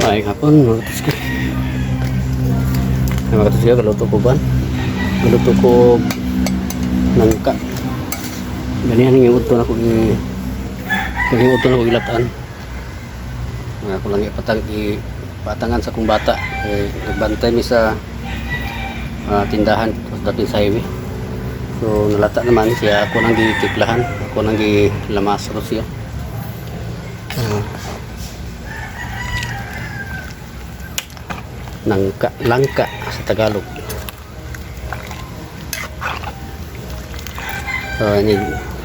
Ay, hapon, mga katuski. Ay, mga katuski, galuto ko ba? Galuto ko nangka. Ganihan yung uto na ko ganing uto na ko gilataan. Nga ako lang ipatang ipatangan sa kong bata. Eh, nagbantay mi sa tindahan sa dapin sa highway. So nalata naman siya, ako nang gitiplahan, ako nang gilamas ro siya. Ah, nangka, langka sa Tagalog. So, ini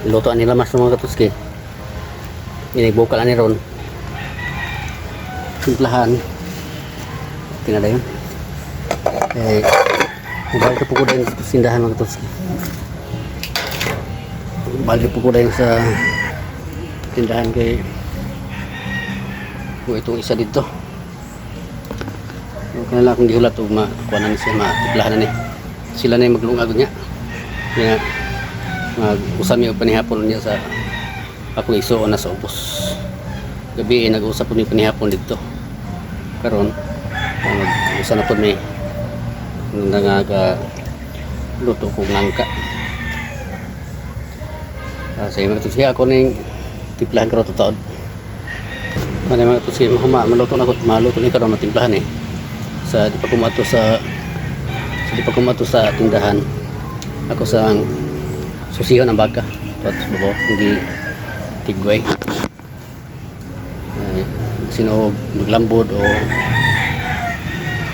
luto nila mas mga katuski. Ini bukal ani ron. Timplahan. Tinada yun. Eh, balik po ko din sa tindahan, mga katuski. Balik po ko din sa tindahan kay kung itong isa dito. Okay na lang akong gihulat og makuha na ni siya, matiplahan na ni. Sila na yung maglungag niya. Kaya mag-usap mi og panihapon niya sa akong igsuon na sa ubos. Gabi eh, nag-usap po mi panihapon dito. Karon mag-usa na po mi nang luto kong nangka. Sa mga tusiya ako ning tiplahan karon tutaod. Ano mga tusiya mahuma maluto na ko, maluto ni karon matimplahan eh. Sa di pa kumato sa sa di pa kumato sa tindahan ako sa susihon ang baka tapos babo hindi tigway ay, sino maglambod o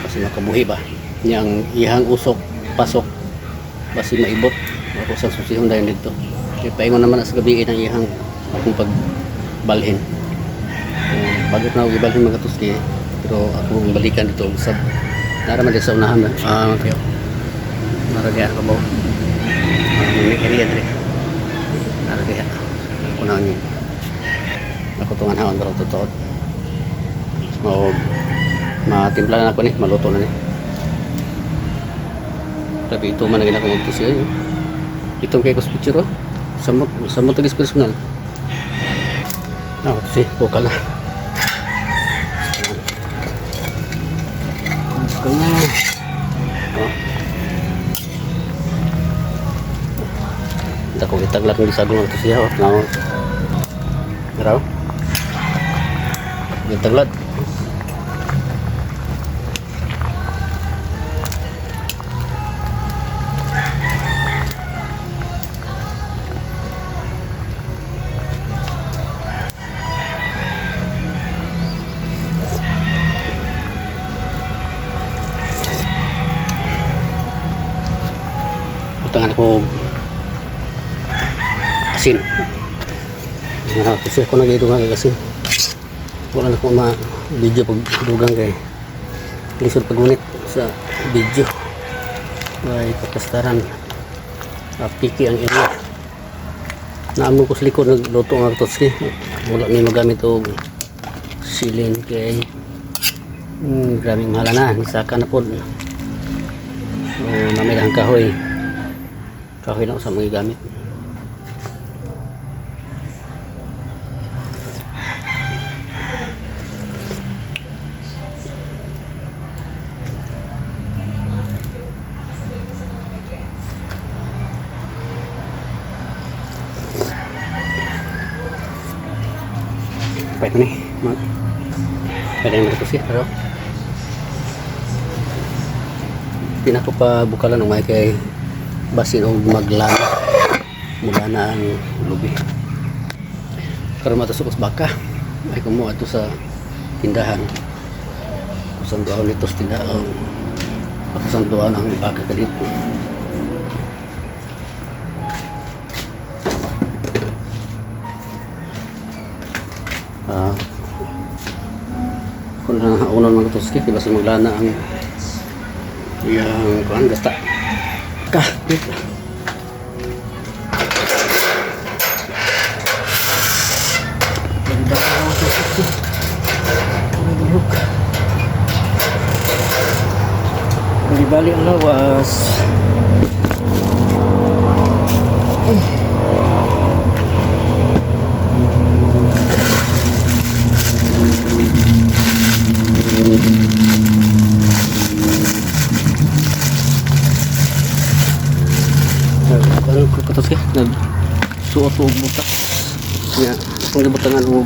kasi makabuhi ba niyang ihang usok pasok basi maibot ako sa susihon dayon dito kay paingon naman na sa gabi ang ihang akong pagbalhin. Bagot na ako ibalhin, mga tuski, pero ako ang balikan dito sa nara man di sa unahan ba kayo nara diha ka ba may area dire nara diha ako na ang ako tungan haon pero totoo mao matimpla na ako ni, maluto na ni. Grabe ito man na ginako magtusiyo eh. Itong kay kus picture oh. Samot samot tagis personal. Ah, si bukal na. Bukal na. Oh. Dako gitaglak ng gisagong ang tusiya oh. Naon. Raw. Gitaglad. Utangan ako asin. Ah, kasi ako nagidungan kay asin. Wala na ko ma video pag dugang kay lisod pagunit sa video. Ay kapastaran. Piki ang area. Naamo ko sa likod nagluto ang totski. Wala may magamit og silin kay grabing mahala na. Nisaka na pod. So, namay ang kahoy. Kahoy na sa mga gamit. Pwede ni. Pwede naman ito siya, pero pinako pa bukalan ng may kay basin og maglan mula na ang lubi. Karon matusok sa baka ay kumuha ato sa tindahan. Kusang duha nito sa tindahan. Kusang duha ang baka kalit. Ah, kung na unan mga tuski, di ba sa maglana ang iyang kuan gasta ka dito. Ganda ang tuski. Bulok. Hindi bali ang lawas. ko og butas. Nga, akong gibutangan og,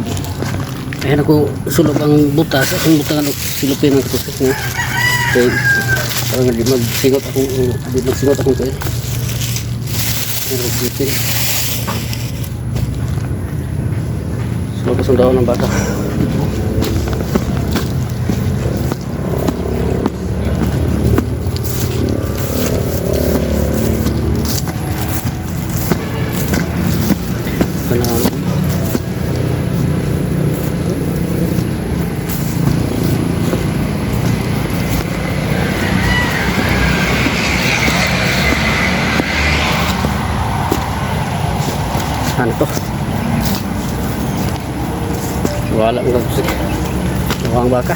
ayan ako sulog ang butas, akong butangan og silupin, mga katuski, nga. Kay parang nga di magsingot akong kay. Ayan ako silupin. Sulog ko daon ng baka. Panahon. Ano to? Wala ang gagusik. Ang baka.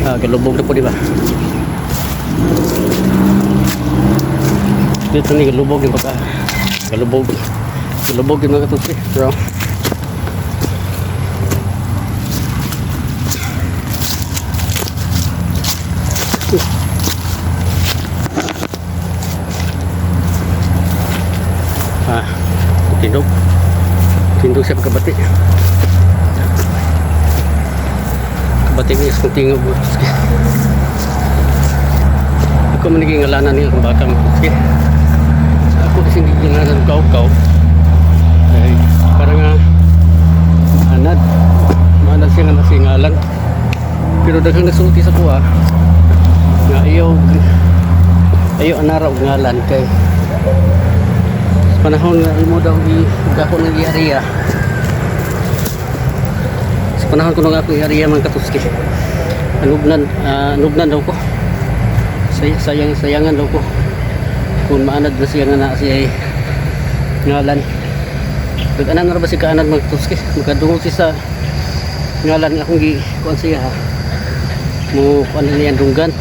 Ah, galubog na po, di ba? Dito ni galubog yung baka. Galubog. Galubog yung mga katusi. Bro. Ah, tindog. Tindog siya pagkabati. Kabati ni isang tingog, mga katusi. Ako man naging ngalanan niya akong baka, mga katusi. Ako kasi naging ngalanan kaw-kaw. Ay, parang nga anad. Maanad siya nga nasingalan. Pero daghang nagsulti sa kuha nga ayaw ayaw anara og ngalan kay sa panahon nga imo daw i dako ng area, sa panahon ko nga ako area, mga katuski, anugnan, anugnan daw ko. Sayang sayangan daw ko kung maanad na siya nga na siya ay ngalan. Nag-anan na ba si kaanad, mga katuski, makadungog siya sa ngalan nga akong gi kuan siya ha, mo kuan na niya dunggan,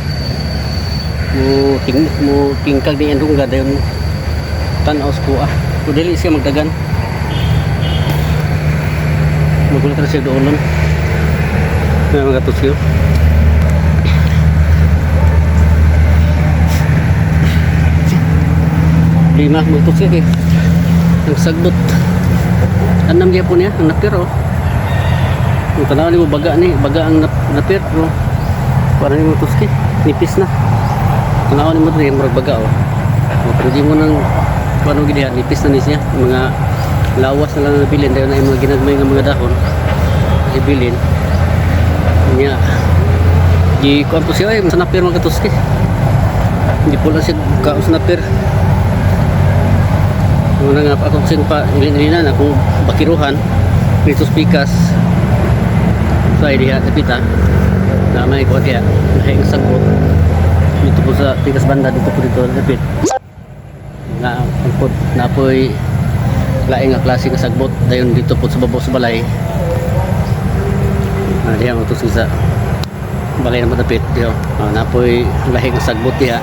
mo ting mo tingkag niya dunggan, dayon tan-aw sa kuha kung dili siya magdagan, magulat na siya doolon na, mga katuski. Lima, mga katuski, kay ang sagbot anam gyapon niya ang napir oh. Ang tanaw ni mo baga ni, baga ang napir pero para ni mo tuski, nipis na. Tanaw ni mo diri murag baga oh. O, pero di mo nang kuano gid diha, nipis na ni siya. Mga lawas na lang ang nabilin dayon na yung mga ginagmay nga mga dahon. Ibilin. Nya. Gi kuan po siya ay sa napir, mga katuski. Hindi po lang siya kaon sa napir. Muna nga ako sin pa ilin akong bakiruhan dito sa pikas sa diha dapita na may kuha diha lahi nga sagbot dito po sa pikas banda dito po dito dapit nga ang na po'y laing nga klase nga sagbot dayon dito po sa babaw sa balay, diha mo to sa balay na madapit diha, napoy lahi nga sagbot diha.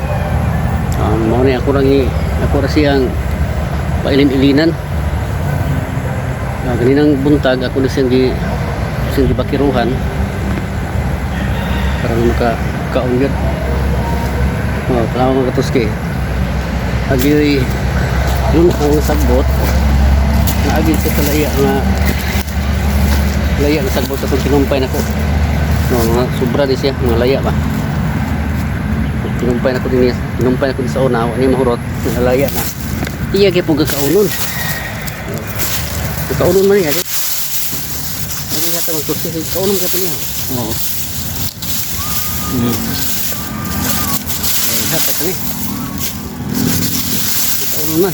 Mao ni ako lang ako ra siyang pailin-ilinan. Ganinang buntag ako ni siyang gibakiruhan para nga maka kaon gyud. Oh, tanawa, mga katuski. Agyoy yun ang sagbot naagin sa kalaya nga laya nga sagbot atong tinumpay nako. No, mga sobra di siya mga laya ba. Tinumpay nako din, tinumpay nako din sa una, wa ni mahurot, nalaya na. Iya gyud pud kaunon. Kaunon man niya. Lagi kata mga katuski, kaunon gyud niya. Oo. Ay, hatag kani. Kaunon man.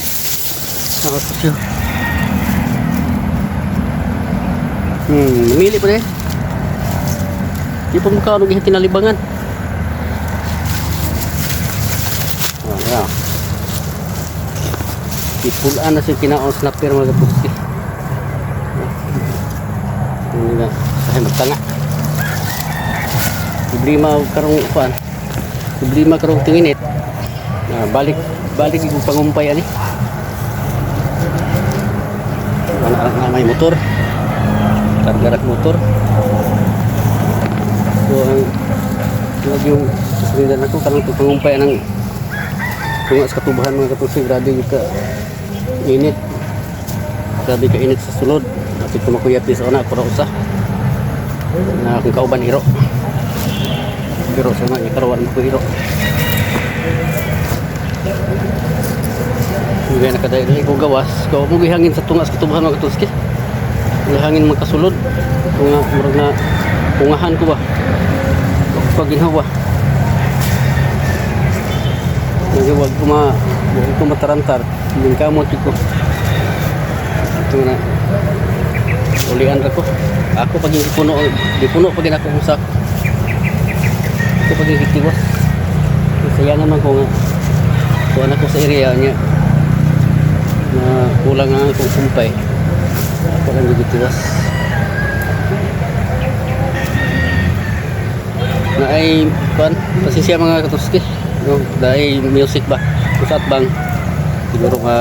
Nakakasyo. Namili pa eh. Di pa mukha anong tinalibangan. Oh, yeah. Ipulaan na siya kinaon snapper, mga kapusi. Ano nga, ay magtanga. Problema karong kuan. Problema karong tinginit. Na balik balik yung pangumpay ani. Wala na may motor. Kargarak motor. So ang lagi yung susundan ako karong pangumpay anang tunga sa katubahan, mga katusi, grabe yung ka init. Grabe ka init sa sulod. Apit ko makuyap sa una, pero usa. Na akong kauban iro. Pero sa mga karuan mo ko iro. Hindi na kada ko gawas. Ko mo gihangin sa tungas katubuhan mga katuski. Gihangin magkasulod. Tunga murag na ungahan ko ba. Pag ginhawa. Nagawag ko ma wag ko matarantar. Mingkamot ko. Ito na. Ulian ra ko. Ako pag gipuno, gipuno pag ako kung sa ako pag gitiwas. Sayangan man ko nga. Kuha na ko sa area niya na kulang ang akong sumpay. Ako lang gitiwas. Na ay kuan, pasensya mga katuski. No, dahil music ba? Sa bang siguro nga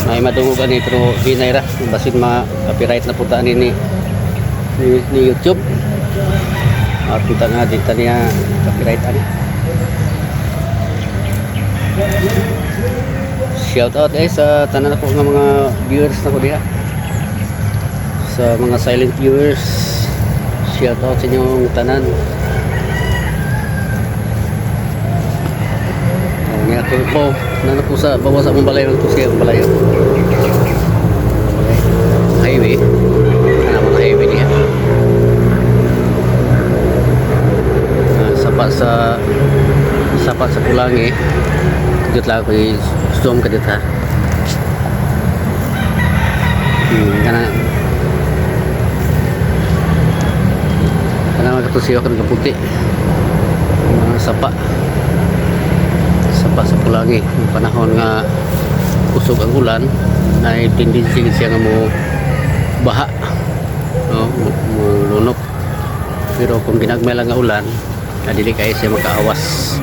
may madungog ani, pero hinay ra basin ma copyright na punta ani ni YouTube at punta nga dito niya copyright ani. Shout out eh sa tanan ako nga mga viewers na ko diha, sa mga silent viewers, shout out sa inyong tanan. Oh, nga ko po nana ko sa bawa sa among balay ng tusiya ang balay. Balay. Highway. Ana mo highway diha. Ah, sapa sa Pulangi. Dito lang ako i-zoom ka dito ha. Kana kana mga katusiyo kan kaputi. Mga sapa. Sapa sa Pulangi. Yung panahon nga kusog ang ulan, na tendency siya nga mo baha. No, mo lunok. Pero kung ginagmay lang nga ulan, na dili kay siya makaawas.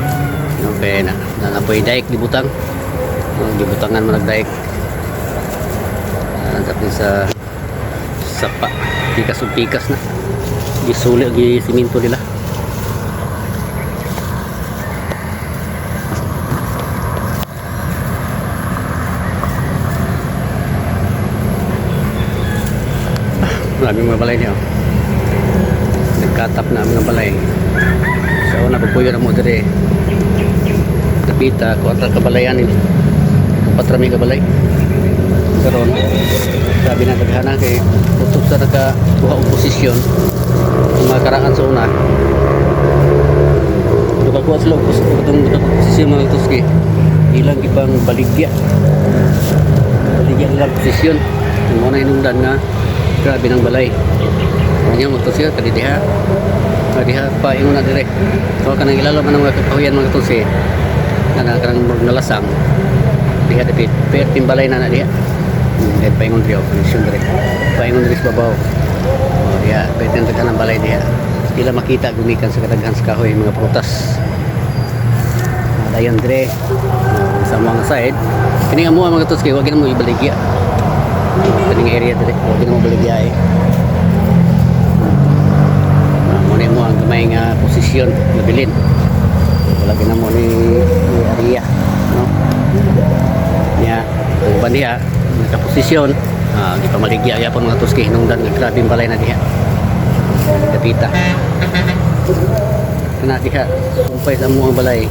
No, kaya na na napoy dike gibutang. No, gibutangan man nagdaik. Tapos sa sapa, pikas ug pikas na. Gisuli og gisiminto nila. Maraming mga balay niya. Oh. Nagkatap na ang mga balay. Sa una, pagpuyo na mo dire. Dapita, kuwatra kabalayan nila. Patrami kabalay. Karon, sabi na daghana kay utok sa naka kuha og posisyon ang mga karaan sa una. Nakakuha sila og posisyon mga tuski. Ilang ibang baligya. Baligya nilang posisyon. Ang mga hinungdan nga grabe ng balay. Kanya mo siya kadi diha. Kadi diha pa ingon na dire. So kanang ilalo man ang mga kapahuyan mga tusi. Kana kanang murag nalasang. Diha dapit per timbalay na na diha. Then paingon dire, oh, connection dire. Paingon dire sa babaw. Oh, diha pwede ang daghan ang balay diha. Dila makita gumikan sa kadaghan sa kahoy mga prutas. Dayon dire. Oh, sa mga side kini amo ang mga tusi, wag na mo ibaligya. Kaning area dire, wag na mo baligya eh. Ah, mo na mo ang gamay nga posisyon nabilin. Wala gina mo ni area, no? Niya, ang uban diha nakaposisyon, ah, gipamaligya gyapon mga tuski, hinungdan nga grabe ang balay na diha. Dapita. Kana diha, sumpay sa amo ang balay.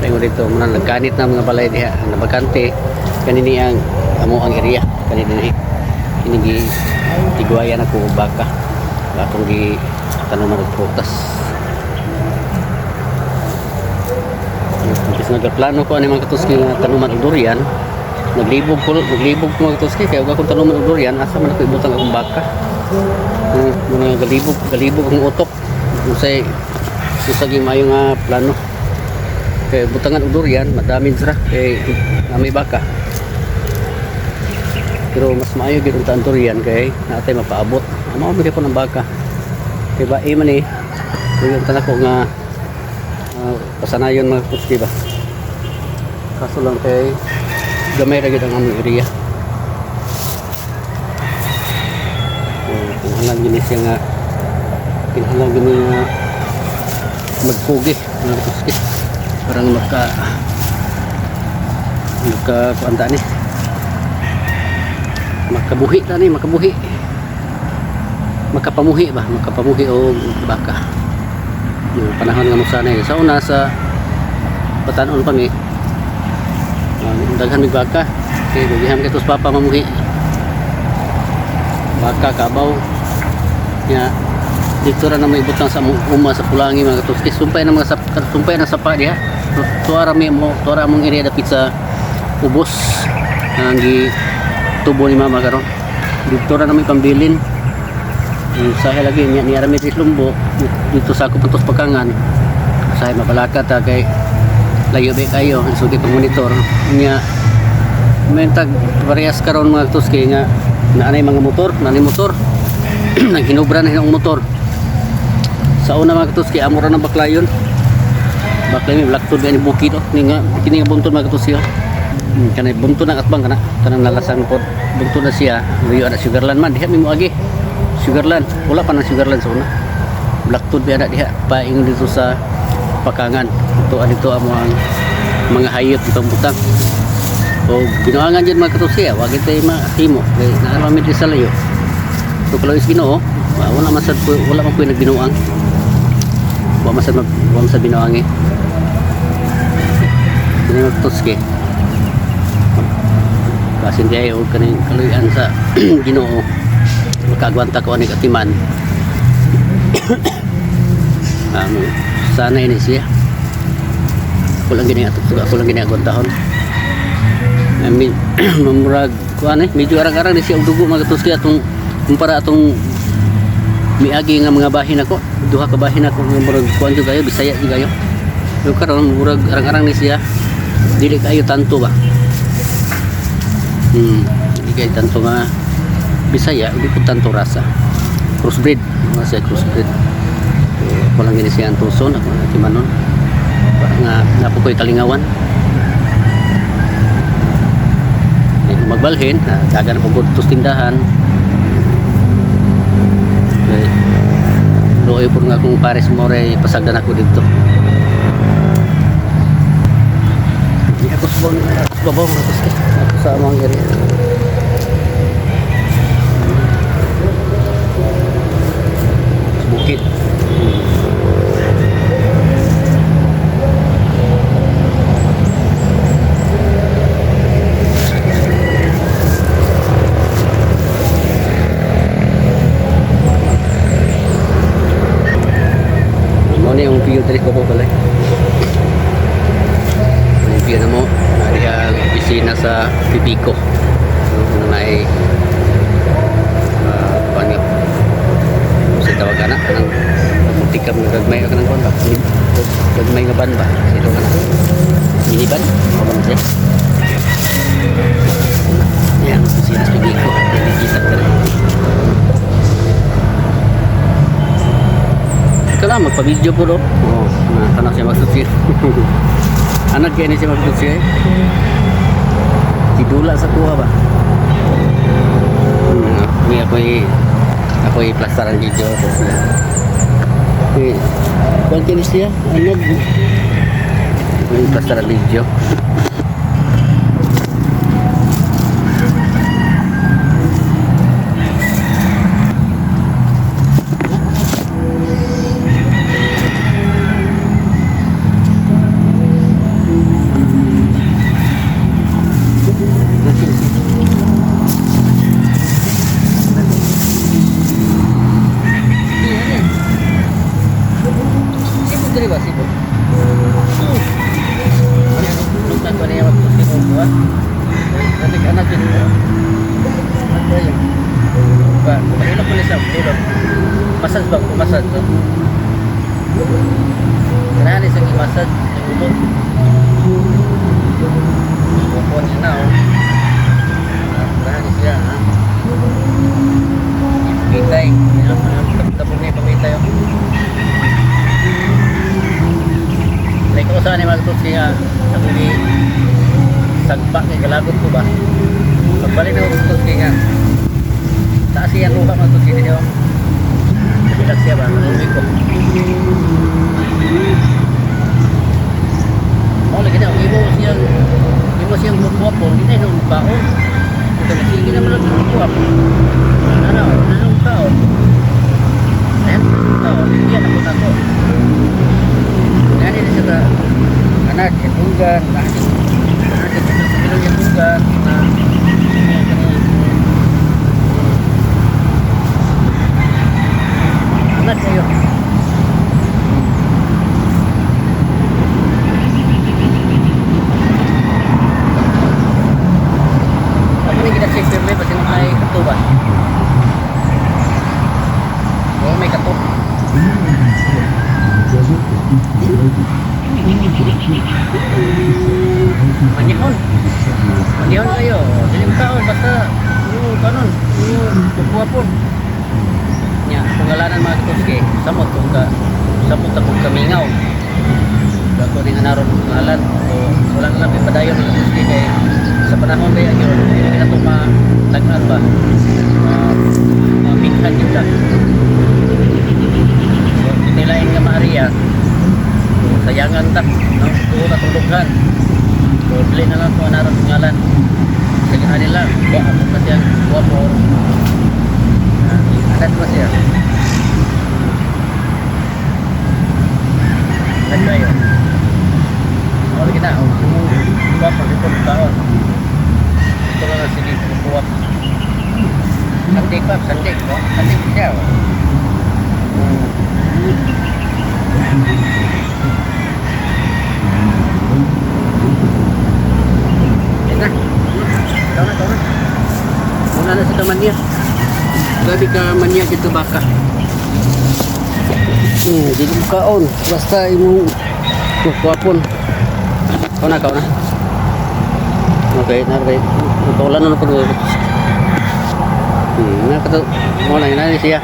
Paingon dito, muna nagkanit na mga balay diha, ang nabakante kanini ang amo ang area kani dinhi. Kini gi tigwayan ako og baka. Atong gi tanuman og prutas. Imbes nagplano ko ani mga katuski nga tanuman og durian, naglibog ko mga katuski kay ug akong tanuman og durian, asa man ako ibutang akong baka. Mga galibog, galibog ang utok. Unsay usa gyud maayo nga plano. Kay butangan og durian, madamage ra kay na may baka. Pero mas maayo gyud unta ang durian kay natay mapaabot. Amo man gyud ng baka. Kay ba man eh. Kuyon ta nako nga pasanayon mga katuski ba. Kaso lang kay gamay ra gyud ang among area. Kinahanglan gyud ni siya nga kinahanglan gyud ni nga magpugi mga katuski. Parang magka magka kuan ni. Makabuhi ta ni, makabuhi. Makapamuhi ba, makapamuhi og baka. Yung panahon nga mosanay sa una sa batanon pa mi, daghan mig baka. Kay gugiham kay tos papa mamuhi. Baka, kabaw. Nya dito ra na may butang sa among uma sa Pulangi, mga katuski. Sumpay na mga sap, sumpay na sapa diha. Tuara mi mo, tuara among area dapit sa ubos ang gi tubo ni mama karon. Dito ra na may pambilin. Yung sahe lagi niya niya rami lumbo dito sa ako puntos pagkangan. Sahe mapalaka ta kay layo ba kayo sugi pang monitor niya. May tag parehas karon, mga katuski, nga naanay mga motor, naanay motor naghinubra na ang motor. Sa una, mga katuski, amo ra ng baklayon. Baklay mi black to ni bukid oh. Ni nga kini nga buntod, mga katuski, oh. Kanay buntod ang atbang kana kanang nalasan pod, buntod na siya. Luyo na Sugarland man diha mi moagi. Sugarland, wala pa nang Sugarland sa una. Black to biya na diha paingon dito sa pakangan. Ito dito amo ang mga hayop itong butang. O binuangan dyan, mga katuski, ah. Wag tayo mahimo kay naa mi diri sa layo. So kaloy sa Ginoo, wala man sad wala man ko nagbinuang. Wa man sad binuang eh. Kini mga katuski. Basin diay og kaning kaluyan sa Ginoo. Makagwanta ko ani katiman. Sana ini siya. Ako lang gini agwantahon. I mean, mamurag kuan eh, medyo arang-arang ni siya og dugo, mga katuski, atong kumpara atong miagi nga mga bahin ako, duha ka bahin ako nga murag kuan jud kayo, Bisaya jud kayo. Pero karon murag arang-arang ni siya, dili kayo tanto ba. Dili kayo tanto nga Bisaya, hindi po tanto rasa. Crossbreed, mga siya crossbreed. So, ako lang gini siya ang tuson, ako lang timanon. Para nga napo ko'y kalingawan. Eh, kung magbalhin, dagan na pagod tindahan. Eh, luoy po nga kung pares mo rin, pasagdan ako dito. Hindi ako sa bawang, ako sa babaw, ako sa among area. Sa bukid. Mo ni ang view diri ko pala. Ang view na mo, nari ang opisina sa Pipico. So, na ay kuan nga sa tawag ana kanang muntikam nga gagmay ka kanang kuan ba? Gagmay nga van ba? Sino ka na? Minivan? Ako man siya. Ayan, opisina sa Pipico. Nakikita ka rin. Ikaw lang, magpa-video po do. Oo, oh, tanak siya magsusi. Anak kaya ni siya magsusi eh. Tidula sa kuha ba? May ako'y plastaran video ko siya. Eh, kuwan kini siya? Ano? Ako'y plastaran video. Sipot diri ba? Sipot. Lugtan ko niya magpusin ko ba? Anak anak yun. Ano yun? Ba, mahilok ko niya sa ulo. Massage ba? Massage. No? Kailangan niya sa massage sa ulo. Kukuha niya na oh. Kailangan niya siya ha. Pamitay. Tapos niya pamitay oh. Like ko saan mga tools kaya ako ni sagpa kay galagot ko ba. Pagbalik na ako tools kaya nga. Taas siya luha mga tools kaya niyo. Bilag siya ba? Nalumi ko. Mao lagi na, imo siyang imo siyang magwapon, di na noon baon. Ito sige naman ang kuha. Anad kayo. Ako ni kita check firme basin ay kato ba? Oo, may kato. Manihon. Manihon kayo. Dili mo kaon basta yung kanon, yung kukuha. Nya, kung ngalanan mga katuski, samot kung ka samot ta kung kamingaw. Dako ning anaron ngalan. So, wala na lang ipadayon mga katuski kay sa panahon ba yun, dili na to matag-an ba. Mabighan yun ta. So, tinilain nga maariya. So, sayangan ta, no? Tuo ta tulugan. So, dili na lang kung anaron ngalan. Sige nila, ba ako kasi ang guwapo. Adat mo siya. Adat kayo. Wala kita. Oh, guwapo, dito taon. Ito lang sige, kukuha. Sandik pa, sandik. No? Sandik siya. Oh. Yan na. Ikaw na, ikaw na. Muna na sa kamanya. Grabe ka manya dito baka. Di ko kaon. Basta imong kuwapon. Ikaw na, ikaw na. Okay, na right. Kaulan na na pag. Na kato mo na na siya.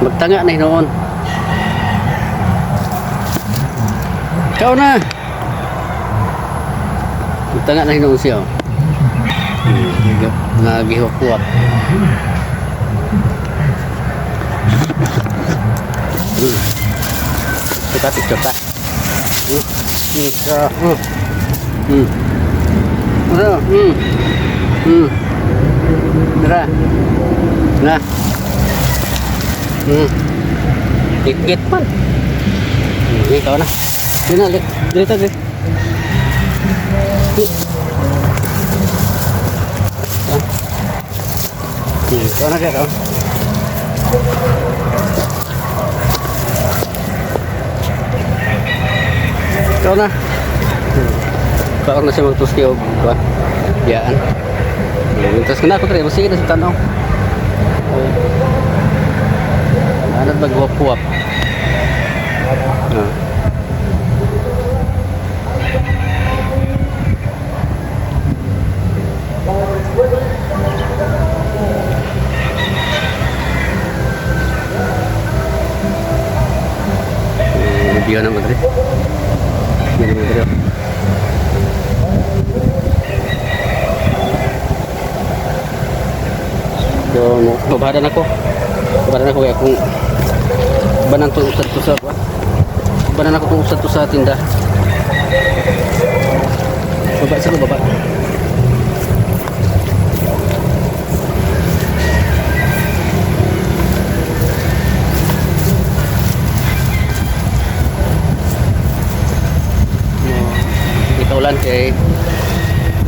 Magtanga na hinuon. Ikaw na. Magtanga na hinuon siya. Oh. Nagihok-huwak. Kita picture ta. Ano? Tara. Na. Dikit man. Ikaw na. Dito na, dito, dito. Ikaw na kaya, ikaw. Ikaw na. Kaon na siya magtuski og kuan. Biyaan. Tapos na ako tre, sige na sa tanaw. Ano maghuwap-huwap. Ah. Biya naman dre. Biya naman dre. So, babaran ako. Babaran ako kaya kung banan to usad to sa banan ako kung usad to sa tinda. Baba sa baba. No, hindi kaulan kay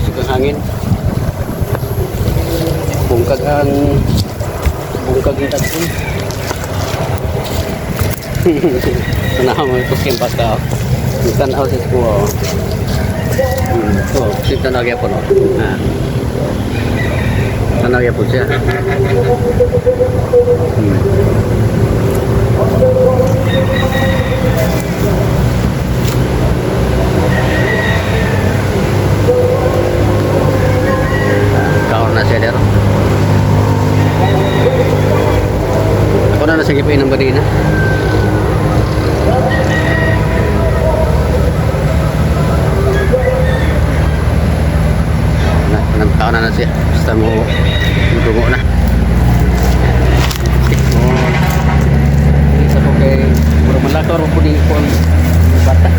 sugang hangin. Bungkag ang bungkag yung tagpon. Tanaw mo ito siyang basta. Yung tanaw sa school. Oh. Oh, si tanaw gyapon oh. Ah. Tanaw gyapon siya. Kaon na siya dero. Ako na nasa gipin ng badina. Na, nang na na siya. Basta mo dugo na. Oh. Isa ko kay mura malakaw ro pud ko ang bata.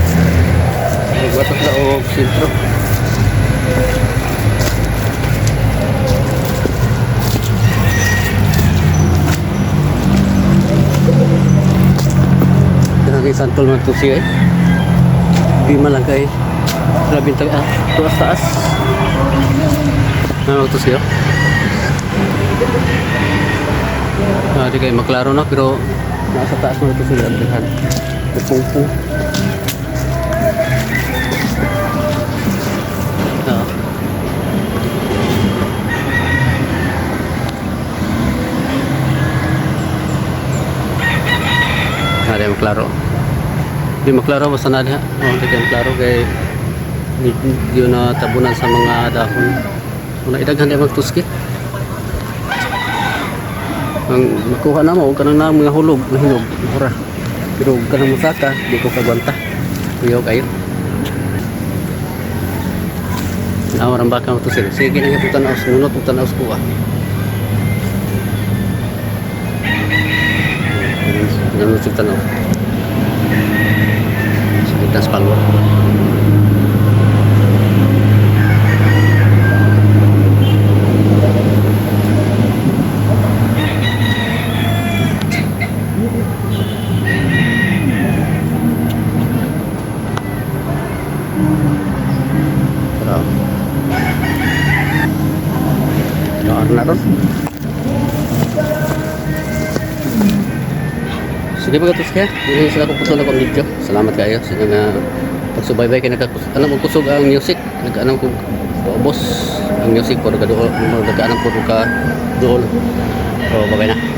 Nagwatok na og sentro. Grabe santol man to siya eh. Di man lang kay grabe tag ah, tuas taas. Ano to siya? Ah, di kay maklaro na pero Nasa taas mo ito sila ang daghan. Pungpung. Oo. Ah, di maklaro. Di maklaro basta na diha. Oh, di maklaro kay di, di na tabunan sa mga dahon. Wala idaghan di magtuski. Ang makuha na mo kanang na mga hulog, mahinog, mura. Pero ug kanang musaka, di ko kagwanta. Kuyaw kayo. Nawar ang baka mo to sila. Sige na nga tanaw, sunod tanaw ko ah. Ganun siya tanaw. Sige, tas palwa. Pero, Doon na ron. Sige mga tos kaya, hindi sila ko na kong video. Salamat kayo sa nga pagsubaybay kay nakakus ano mo kusog ang music, nag-anam ko paubos ang music puro ka duol, nag-anam puro ka duol. So, bye na.